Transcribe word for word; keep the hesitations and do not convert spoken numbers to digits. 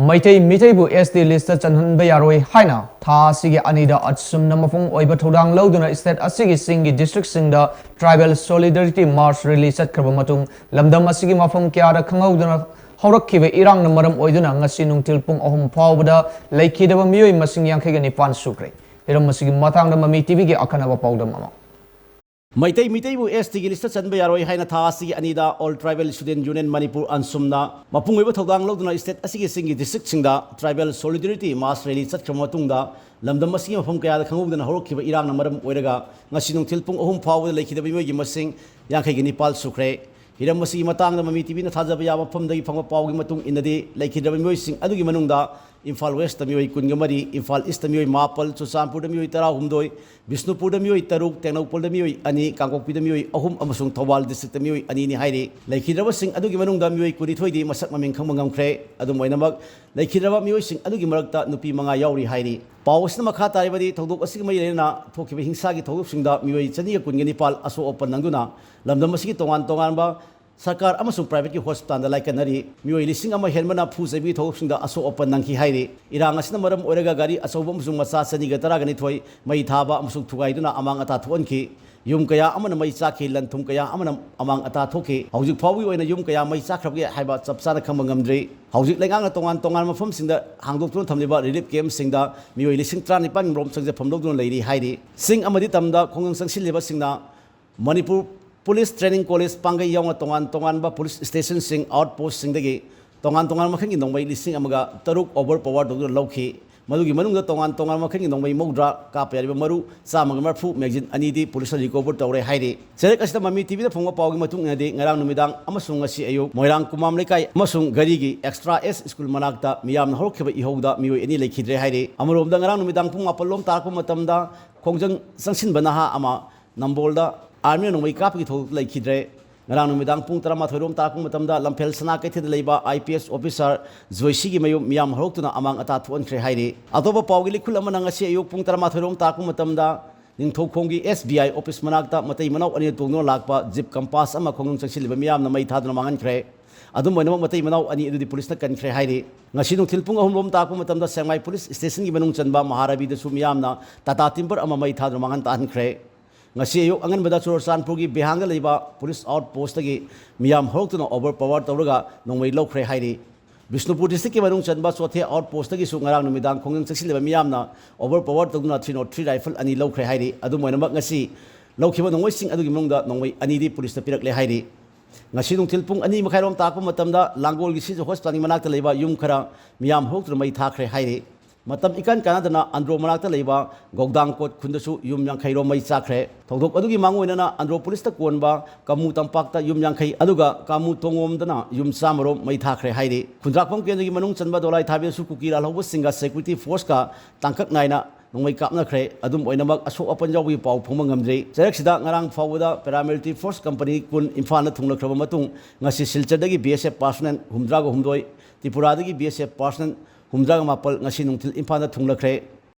ꯃꯩꯇꯩ ꯃꯤꯇꯩꯕꯨ ꯑꯦꯁ T list ꯆꯟꯍꯟꯕ ꯌꯥꯔꯣꯏ ꯍꯥꯏꯅ ꯊꯥ ꯑꯁꯤꯒꯤ ꯑꯅꯤꯗ ꯑꯁꯨꯝꯅ ꯃꯄꯨꯡ ꯑꯣꯏꯕ ꯊꯧꯗꯥꯡ ꯂꯧꯗꯨꯅ ꯁ꯭ꯇꯦꯠ ꯑꯁꯤꯒꯤ ꯆꯤꯡꯒꯤ ꯗꯤꯁꯇ꯭ꯔꯤꯛꯁꯤꯡꯗ ꯇ꯭ꯔꯥꯏꯕꯦꯜ ꯁꯣꯂꯤꯗꯥꯔꯤꯇꯤ ꯃꯥꯔꯆ ꯔꯦꯂꯤ ꯆꯠꯈ꯭ꯔꯕ ꯃꯇꯨꯡ, ꯂꯝꯗꯝ ꯑꯁꯤꯒꯤ ꯃꯐꯝ ꯀꯌꯥꯗ ꯈꯪꯍꯧꯗꯅ ꯍꯧꯔꯛꯈꯤꯕ ꯏꯔꯥꯡꯅ ꯃꯔꯝ ꯑꯣꯏꯗꯨꯅ ꯉꯁꯤ ꯅꯨꯡꯊꯤꯜ ꯄꯨꯡ ꯑꯍꯨꯝ ꯐꯥꯎꯕꯗ ꯂꯩꯈꯤꯗꯕ ꯃꯤꯑꯣꯏ ꯃꯁꯤꯡ ꯌꯥꯡꯈꯩꯒ ꯅꯤꯄꯥꯟ ꯁꯨꯈ꯭ꯔꯦ꯫ ꯍꯤꯔꯝ ꯑꯁꯤꯒꯤ ꯃꯇꯥꯡꯗ ꯃꯃꯤ ꯇꯤꯚꯤꯒꯤ ꯑꯈꯟꯅꯕ ꯄꯥꯎꯗꯝ ꯑꯃ꯫ ꯃꯩꯇꯩ ꯃꯤꯇꯩꯕꯨ ꯑꯦꯁ ꯇꯤꯒꯤ ꯂꯤꯁꯇ ꯆꯟꯕ ꯌꯥꯔꯣꯏ ꯍꯥꯏꯅ ꯊꯥ ꯑꯁꯤꯒꯤ ꯑꯅꯤꯗ All Tribal Student Union Manipur, ꯑꯟꯁꯨꯝꯅ ꯃꯄꯨꯡ ꯑꯣꯏꯕ ꯊꯧꯗꯥꯡ ꯂꯧꯗꯨꯅ ꯁ꯭ꯇꯦꯠ ꯑꯁꯤꯒꯤ ꯆꯤꯡꯒꯤ ꯗꯤꯁꯇ꯭ꯔꯤꯛꯁꯤꯡꯗ ꯇ꯭ꯔꯥꯏꯕꯦꯜ ꯁꯣꯂꯤꯗꯥꯔꯤꯇꯤ ꯃꯥꯔꯆ ꯔꯦꯂꯤ ꯆꯠꯈ꯭ꯔꯕ ꯃꯇꯨꯡꯗ, ꯂꯝꯗꯝ ꯑꯁꯤꯒꯤ ꯃꯐꯝ ꯀꯌꯥꯗ ꯈꯪꯍꯧꯗꯅ ꯍꯧꯔꯛꯈꯤꯕ ꯏꯔꯥꯡꯅ ꯃꯔꯝ ꯑꯣꯏꯔꯒ ꯉꯁꯤ ꯅꯨꯡꯊꯤꯜ ꯄꯨꯡ ꯑꯍꯨꯝ ꯐꯥꯎꯕꯗ ꯂꯩꯈꯤꯗꯕ ꯃꯤꯑꯣꯏꯒꯤ ꯃꯁꯤꯡ ꯌꯥꯡꯈꯩꯒ ꯅꯤꯄꯥꯜ ꯁꯨꯈ꯭ꯔꯦ꯫ ꯍꯤꯔꯝ ꯑꯁꯤꯒꯤ ꯃꯇꯥꯡꯗ ꯃꯃꯤ ꯇꯤꯚꯤꯅ ꯊꯥꯖꯕ ꯌꯥꯕ ꯃꯐꯝꯗꯒꯤ ꯐꯪꯕ ꯄꯥꯎꯒꯤ ꯃꯇꯨꯡ ꯏꯟꯅꯗꯤ, ꯂꯩꯈꯤꯗ꯭ꯔꯕ ꯃꯤꯑꯣꯏꯁꯤꯡ ꯑꯗꯨꯒꯤ ꯃꯅꯨꯡꯗ ꯏꯝꯐꯥꯜ ꯋꯦꯁꯇ ꯃꯤꯑꯣꯏ ꯀꯨꯟꯒ ꯃꯔꯤ, ꯏꯝꯐꯥꯜ ꯏꯁꯇ ꯃꯤꯑꯣꯏ ꯃꯥꯄꯜ, ꯆꯨꯔꯆꯥꯟꯄꯨꯔꯗ ꯃꯤꯑꯣꯏ ꯇꯔꯥꯍꯨꯝꯗꯣꯏ, ꯕꯤꯁꯅꯨꯄꯨꯔꯗ ꯃꯤꯑꯣꯏ ꯇꯔꯨꯛ, ꯇꯦꯡꯅꯧꯄꯜꯗ ꯃꯤꯑꯣꯏ ꯑꯅꯤ, ꯀꯥꯡꯄꯣꯛꯄꯤꯗ ꯃꯤꯑꯣꯏ ꯑꯍꯨꯝ ꯑꯃꯁꯨꯡ ꯊꯧꯕꯥꯜ ꯗꯤꯁꯇ꯭ꯔꯤꯛꯇ ꯃꯤꯑꯣꯏ ꯑꯅꯤꯅꯤ ꯍꯥꯏꯔꯤ꯫ ꯂꯩꯈꯤꯗ꯭ꯔꯕꯁꯤꯡ ꯑꯗꯨꯒꯤ ꯃꯅꯨꯡꯗ ꯃꯤꯑꯣꯏ ꯀꯨꯟꯅꯤꯊꯣꯏꯗꯤ ꯃꯁꯛ ꯃꯃꯤꯡ ꯈꯪꯕ ꯉꯝꯈ꯭ꯔꯦ꯫ ꯑꯗꯨꯝ ꯑꯣꯏꯅꯃꯛ, ꯂꯩꯈꯤꯗ꯭ꯔꯕ ꯃꯤꯑꯣꯏꯁꯤꯡ ꯑꯗꯨꯒꯤ ꯃꯔꯛꯇ ꯅꯨꯄꯤ ꯃꯉꯥ ꯌꯥꯎꯔꯤ ꯍꯥꯏꯔꯤ꯫ ꯄꯥꯎ ꯑꯁꯤꯅ ꯃꯈꯥ ꯇꯥꯔꯤꯕꯗꯤ, ꯊꯧꯗꯣꯛ ꯑꯁꯤꯒ ꯃꯔꯤ ꯂꯩꯅꯅ ꯊꯣꯛꯈꯤꯕ ꯍꯤꯡꯁꯥꯒꯤ ꯊꯧꯗꯣꯛꯁꯤꯡꯗ ꯃꯤꯑꯣꯏ ꯆꯅꯤꯒ ꯀꯨꯟꯒ ꯅꯤꯄꯥꯜ ꯑꯁꯣꯛ ꯑꯄꯟ ꯅꯪꯗꯨꯅ ꯂꯝꯗꯝ ꯑꯁꯤꯒꯤ ꯇꯣꯉꯥꯟ ꯇꯣꯉꯥꯟꯕ ꯁꯔꯀꯥꯔ ꯑꯃꯁꯨꯡ ꯄ꯭ꯔꯥꯏꯚꯦꯠꯀꯤ ꯍꯣꯁꯄꯤꯇꯥꯜꯗ ꯂꯥꯏꯀꯠꯅꯔꯤ꯫ ꯃꯤꯑꯣꯏ ꯂꯤꯁꯤꯡ ꯑꯃ ꯍꯦꯟꯕꯅ ꯐꯨ ꯆꯩꯕꯒꯤ ꯊꯧꯗꯣꯛꯁꯤꯡꯗ ꯑꯁꯣꯛ ꯑꯄꯟ ꯅꯪꯈꯤ ꯍꯥꯏꯔꯤ꯫ ꯏꯔꯥꯡ ꯑꯁꯤꯅ ꯃꯔꯝ ꯑꯣꯏꯔꯒ ꯒꯥꯔꯤ ꯑꯆꯧꯕ ꯑꯃꯁꯨꯡ ꯃꯆꯥ ꯆꯅꯤꯒ ꯇꯔꯥꯒ ꯅꯤꯊꯣꯏ ꯃꯩ ꯊꯥꯕ ꯑꯃꯁꯨꯡ ꯊꯨꯒꯥꯏꯗꯨꯅ ꯑꯃꯥꯡ ꯑꯇꯥ ꯊꯣꯛꯍꯟꯈꯤ꯫ ꯌꯨꯝ ꯀꯌꯥ ꯑꯃꯅ ꯃꯩ ꯆꯥꯛꯈꯤ, ꯂꯟ ꯊꯨꯝ ꯀꯌꯥ ꯑꯃꯅ ꯑꯃꯥꯡ ꯑꯇꯥ ꯊꯣꯛꯈꯤ꯫ ꯍꯧꯖꯤꯛ ꯐꯥꯎꯕꯒꯤ ꯑꯣꯏꯅ ꯌꯨꯝ ꯀꯌꯥ ꯃꯩ ꯆꯥꯛꯈ꯭ꯔꯕꯒꯦ ꯍꯥꯏꯕ ꯆꯞ ꯆꯥꯅ ꯈꯪꯕ ꯉꯝꯗ꯭ꯔꯤ꯫ ꯍꯧꯖꯤꯛ ꯂꯩꯉꯥꯛꯅ ꯇꯣꯉꯥꯟ ꯇꯣꯉꯥꯟꯕ ꯃꯐꯝꯁꯤꯡꯗ ꯍꯥꯡꯗꯣꯛꯇꯨꯅ ꯊꯝꯂꯤꯕ ꯔꯤꯂꯤꯐ ꯀꯦꯝꯞꯁꯤꯡꯗ ꯃꯤꯑꯣꯏ ꯂꯤꯁꯤꯡ ꯇꯔꯥꯅꯤꯄꯥꯟꯒꯤ ꯃꯔꯣꯝ ꯆꯪꯖꯐꯝ ꯂꯧꯗꯨꯅ ꯂꯩꯔꯤ ꯍꯥꯏꯔꯤ꯫ ꯆꯤꯡ ꯑꯃꯗꯤ ꯇꯝꯗ ꯈꯣꯡꯖꯪ ꯆꯪꯁꯤꯜꯂꯤꯕꯁꯤꯡꯅ ꯃꯅꯤꯄꯨꯔ ꯄꯨꯂꯤꯁ ꯇ꯭ꯔꯦꯅꯤꯡ ꯀꯣꯂꯦꯖ ꯄꯥꯡꯒꯩ ꯌꯥꯎꯅ ꯇꯣꯉꯥꯟ ꯇꯣꯉꯥꯟꯕ ꯄꯨꯂꯤꯁ ꯁ꯭ꯇꯦꯁꯟꯁꯤꯡ, ꯑꯥꯎꯠ ꯄꯣꯁꯁꯤꯡꯗꯒꯤ ꯇꯣꯉꯥꯟ ꯇꯣꯉꯥꯟꯕ ꯃꯈꯜꯒꯤ ꯅꯣꯡꯃꯩ ꯂꯤꯁꯤꯡ ꯑꯃꯒ ꯇꯔꯨꯛ ꯑꯣꯚꯔ ꯄꯥꯋꯔ ꯇꯧꯗꯨꯅ ꯂꯧꯈꯤ꯫ ꯃꯗꯨꯒꯤ ꯃꯅꯨꯡꯗ ꯇꯣꯉꯥꯟ ꯇꯣꯉꯥꯟꯕ ꯃꯈꯜꯒꯤ ꯅꯣꯡꯃꯩ ꯃꯧꯗ꯭ꯔꯥ ꯀꯥꯞꯄ ꯌꯥꯔꯤꯕ ꯃꯔꯨ ꯆꯥꯝꯃꯒ ꯃꯔꯤꯐꯨ ꯃꯦꯒꯖꯤꯟ ꯑꯅꯤꯗꯤ ꯄꯨꯂꯤꯁꯅ ꯔꯤꯀꯣꯚꯔ ꯇꯧꯔꯦ ꯍꯥꯏꯔꯤ꯫ ꯆꯦꯔꯦꯛ ꯑꯁꯤꯗ ꯃꯃꯤ ꯇꯤꯚꯤꯗ ꯐꯪꯕ ꯄꯥꯎꯒꯤ ꯃꯇꯨꯡ ꯏꯟꯅꯗꯤ, ꯉꯔꯥꯡ ꯅꯨꯃꯤꯗꯥꯡ ꯑꯃꯁꯨꯡ ꯉꯁꯤ ꯑꯌꯨꯛ ꯃꯣꯏꯔꯥꯡ ꯀꯨꯃꯥꯝ ꯂꯩꯀꯥꯏ ꯑꯃꯁꯨꯡ ꯘꯔꯤꯒꯤ ꯑꯦꯛꯁꯇ꯭ꯔꯥ ꯑꯦꯁ ꯁ꯭ꯀꯨꯜ ꯃꯅꯥꯛꯇ ꯃꯤꯌꯥꯝꯅ ꯍꯧꯔꯛꯈꯤꯕ ꯏꯍꯧꯗ ꯃꯤꯑꯣꯏ ꯑꯅꯤ ꯂꯩꯈꯤꯗ꯭ꯔꯦ ꯍꯥꯏꯔꯤ꯫ ꯑꯃꯔꯣꯝꯗ, ꯉꯔꯥꯡ ꯅꯨꯃꯤꯗꯥꯡ ꯄꯨꯡ ꯃꯥꯄꯜ ꯂꯣꯝ ꯇꯥꯔꯛꯄ ꯃꯇꯝꯗ ꯈꯣꯡꯖꯪ ꯆꯪꯁꯤꯟꯕ ꯅꯍꯥ ꯑꯃ ꯅꯝꯕꯣꯜꯗ ꯑꯥꯔꯃꯤꯅ ꯅꯣꯡꯃꯩ ꯀꯥꯞꯄꯒꯤ ꯊꯧꯗꯣꯛ ꯂꯩꯈꯤꯗ꯭ꯔꯦ꯫ ꯉꯔꯥꯡ ꯅꯨꯃꯤꯗꯥꯡ ꯄꯨꯡ ꯇꯔꯥꯃꯥꯊꯣꯏ ꯔꯣꯝ ꯇꯥꯔꯛꯄ ꯃꯇꯝꯗ ꯂꯝꯐꯦꯜ ꯁꯅꯥ ꯀꯩꯊꯦꯜꯗ ꯂꯩꯕ ꯑꯥꯏ ꯄꯤ ꯑꯦꯁ ꯑꯣꯐꯤꯁꯥꯔ ꯖꯣꯏꯁꯤꯒꯤ ꯃꯌꯨꯝ ꯃꯤꯌꯥꯝ ꯍꯧꯔꯛꯇꯨꯅ ꯑꯃꯥꯡ ꯑꯇꯥ ꯊꯣꯛꯍꯟꯈ꯭ꯔꯦ ꯍꯥꯏꯔꯤ꯫ ꯑꯇꯣꯞꯄ ꯄꯥꯎꯒꯤ ꯂꯤꯈꯨꯜ ꯑꯃꯅ ꯉꯁꯤ ꯑꯌꯨꯛ ꯄꯨꯡ ꯇꯔꯥꯃꯥꯊꯣꯏ ꯔꯣꯝ ꯇꯥꯔꯛꯄ ꯃꯇꯝꯗ ꯅꯤꯡꯊꯧꯈꯣꯡꯒꯤ ꯑꯦꯁ ꯕꯤ ꯑꯥꯏ ꯑꯣꯐꯤꯁ ꯃꯅꯥꯛꯇ ꯃꯇꯩ ꯃꯅꯥꯎ ꯑꯅꯤꯅ ꯇꯣꯡꯗꯨꯅ ꯂꯥꯛꯄ ꯖꯤꯞ ꯀꯝꯄꯥꯁ ꯑꯃ ꯈꯣꯡꯅꯨꯡ ꯆꯪꯁꯤꯜꯂꯤꯕ ꯃꯤꯌꯥꯝꯅ ꯃꯩ ꯊꯥꯗꯨꯅ ꯃꯥꯡꯍꯟꯈ꯭ꯔꯦ꯫ ꯑꯗꯨꯝ ꯑꯣꯏꯅꯃꯛ, ꯃꯇꯩ ꯃꯅꯥꯎ ꯑꯅꯤ ꯑꯗꯨꯗꯤ ꯄꯨꯂꯤꯁꯅ ꯀꯟꯈ꯭ꯔꯦ ꯍꯥꯏꯔꯤ꯫ ꯉꯁꯤ ꯅꯨꯡꯊꯤꯜ ꯄꯨꯡ ꯑꯍꯨꯝ ꯔꯣꯝ ꯇꯥꯛꯄ ꯃꯇꯝꯗ ꯁꯦꯡꯃꯥꯏ ꯄꯨꯂꯤꯁ ꯁ꯭ꯇꯦꯁꯟꯒꯤ ꯃꯅꯨꯡ ꯆꯟꯕ ꯃꯍꯥꯔꯥꯕꯤꯗꯁꯨ ꯃꯤꯌꯥꯝꯅ ꯇꯥꯇꯥ ꯇꯤꯝꯕꯔ ꯑꯃ ꯃꯩ ꯊꯥꯗꯨꯅ ꯃꯥꯡꯍꯟ ꯇꯥꯛꯍꯟꯈ꯭ꯔꯦ꯫ ꯉꯁꯤ ꯑꯌꯨꯛ ꯑꯉꯟꯕꯗ ꯆꯨꯔꯆꯥꯟꯄꯨꯔꯒꯤ ꯕꯤꯍꯥꯡꯗ ꯂꯩꯕ ꯄꯨꯂꯤꯁ ꯑꯥꯎꯠ ꯄꯣꯁꯇꯒꯤ ꯃꯤꯌꯥꯝ ꯍꯧꯔꯛꯇꯨꯅ ꯑꯣꯚꯔ ꯄꯋꯥꯔ ꯇꯧꯔꯒ ꯅꯣꯡꯃꯩ ꯂꯧꯈ꯭ꯔꯦ ꯍꯥꯏꯔꯤ꯫ ꯕꯤꯁꯅꯨꯄꯨꯔ ꯗꯤꯁꯇ꯭ꯔꯤꯛꯀꯤ ꯃꯅꯨꯡ ꯆꯟꯕ ꯆꯣꯊꯦ ꯑꯥꯎꯠ ꯄꯣꯁꯇꯒꯤꯁꯨ ꯉꯔꯥꯡ ꯅꯨꯃꯤꯗꯥꯡ ꯈꯣꯡꯖꯪ ꯆꯪꯁꯤꯜꯂꯤꯕ ꯃꯤꯌꯥꯝꯅ ꯑꯣꯚꯔ ꯄꯋꯥꯔ ꯇꯧꯗꯨꯅ ꯊ꯭ꯔꯤ ꯅꯣꯠ ꯊ꯭ꯔꯤ ꯔꯥꯏꯐꯜ ꯑꯅꯤ ꯂꯧꯈ꯭ꯔꯦ ꯍꯥꯏꯔꯤ꯫ ꯑꯗꯨꯝ ꯑꯣꯏꯅꯃꯛ, ꯉꯁꯤ ꯂꯧꯈꯤꯕ ꯅꯣꯡꯃꯩꯁꯤꯡ ꯑꯗꯨꯒꯤ ꯃꯅꯨꯡꯗ ꯅꯣꯡꯃꯩ ꯑꯅꯤꯗꯤ ꯄꯨꯂꯤꯁꯇ ꯄꯤꯔꯛꯂꯦ ꯍꯥꯏꯔꯤ꯫ ꯉꯁꯤ ꯅꯨꯡꯊꯤꯜ ꯄꯨꯡ ꯑꯅꯤ ꯃꯈꯥꯏꯔꯣꯝ ꯇꯥꯛꯄ ꯃꯇꯝꯗ ꯂꯥꯡꯒꯣꯜꯒꯤ ꯁꯤꯖ ꯍꯣꯁꯄꯤꯇꯥꯜꯒꯤ ꯃꯅꯥꯛꯇ ꯂꯩꯕ ꯌꯨꯝ ꯈꯔ ꯃꯤꯌꯥꯝ ꯍꯧꯔꯛꯇꯨꯅ ꯃꯩ ꯊꯥꯈ꯭ꯔꯦ ꯍꯥꯏꯔꯤ꯫ ꯃꯇꯝ ꯏꯀꯥꯟ ꯀꯥꯟꯅꯗꯅ ꯑꯟꯗ꯭ꯔꯣ ꯃꯅꯥꯛꯇ ꯂꯩꯕ ꯒꯧꯗꯥꯡꯀꯣꯠ ꯈꯨꯟꯗꯁꯨ ꯌꯨꯝ ꯌꯥꯡꯈꯩ ꯔꯣꯝ ꯃꯩ ꯆꯥꯛꯈ꯭ꯔꯦ꯫ ꯊꯧꯗꯣꯛ ꯑꯗꯨꯒꯤ ꯃꯥꯡꯑꯣꯏꯅꯅ ꯑꯟꯗ꯭ꯔꯣ ꯄꯨꯂꯤꯁꯇ ꯀꯣꯟꯕ ꯀꯥꯃꯨ ꯇꯝꯄꯥꯛꯇ ꯌꯨꯝ ꯌꯥꯡꯈꯩ ꯑꯗꯨꯒ ꯀꯥꯃꯨ ꯇꯣꯉꯣꯝꯗꯅ ꯌꯨꯝ ꯆꯥꯝꯃ ꯔꯣꯝ ꯃꯩ ꯊꯥꯈ꯭ꯔꯦ ꯍꯥꯏꯔꯤ꯫ ꯈꯨꯟꯗ꯭ꯔꯥꯛꯐꯝ ꯀꯦꯟꯗ꯭ꯔꯒꯤ ꯃꯅꯨꯡ ꯆꯟꯕ ꯗꯣꯂꯥꯏ ꯊꯥꯕꯤꯗꯁꯨ ꯀꯨꯀꯤ ꯂꯥꯜꯍꯧꯕꯁꯤꯡꯒ ꯁꯦꯀ꯭ꯌꯨꯔꯤꯇꯤ ꯐꯣꯔꯁꯀ ꯇꯥꯡꯀꯛ ꯅꯥꯏꯅ ꯅꯣꯡꯃꯩ ꯀꯥꯞꯅꯈ꯭ꯔꯦ꯫ ꯑꯗꯨꯝ ꯑꯣꯏꯅꯃꯛ, ꯑꯁꯣꯛ ꯑꯄꯟ ꯌꯥꯎꯕꯒꯤ ꯄꯥꯎ ꯐꯪꯕ ꯉꯝꯗ꯭ꯔꯤ꯫ ꯆꯩꯔꯛꯁꯤꯗ ꯉꯔꯥꯡ ꯐꯥꯎꯕꯗ ꯄꯦꯔꯥꯃꯤꯂꯤꯇꯔꯤ ꯐꯣꯔꯁ ꯀꯝꯄꯅꯤ ꯀꯨꯟ ꯏꯝꯐꯥꯜꯗ ꯊꯨꯡꯂꯈ꯭ꯔꯕ ꯃꯇꯨꯡ, ꯉꯁꯤ ꯁꯤꯜꯆꯔꯗꯒꯤ ꯕꯤ ꯑꯦꯁ ꯑꯦꯐ ꯄꯥꯔꯁꯣꯅꯦꯜ ꯍꯨꯝꯗ꯭ꯔꯥꯒ ꯍꯨꯝꯗꯣꯏ, ꯇ꯭ꯔꯤꯄꯨꯔꯥꯗꯒꯤ ꯕꯤ ꯑꯦꯁ ꯑꯦꯐ ꯄꯥꯔꯁꯣꯅꯦꯜ ꯍꯨꯝꯗ꯭ꯔꯥꯒ ꯃꯥꯄꯜ ꯉꯁꯤ ꯅꯨꯡꯊꯤꯜ ꯏꯝꯐꯥꯜꯗ ꯊꯨꯡꯂꯈ꯭ꯔꯦ꯫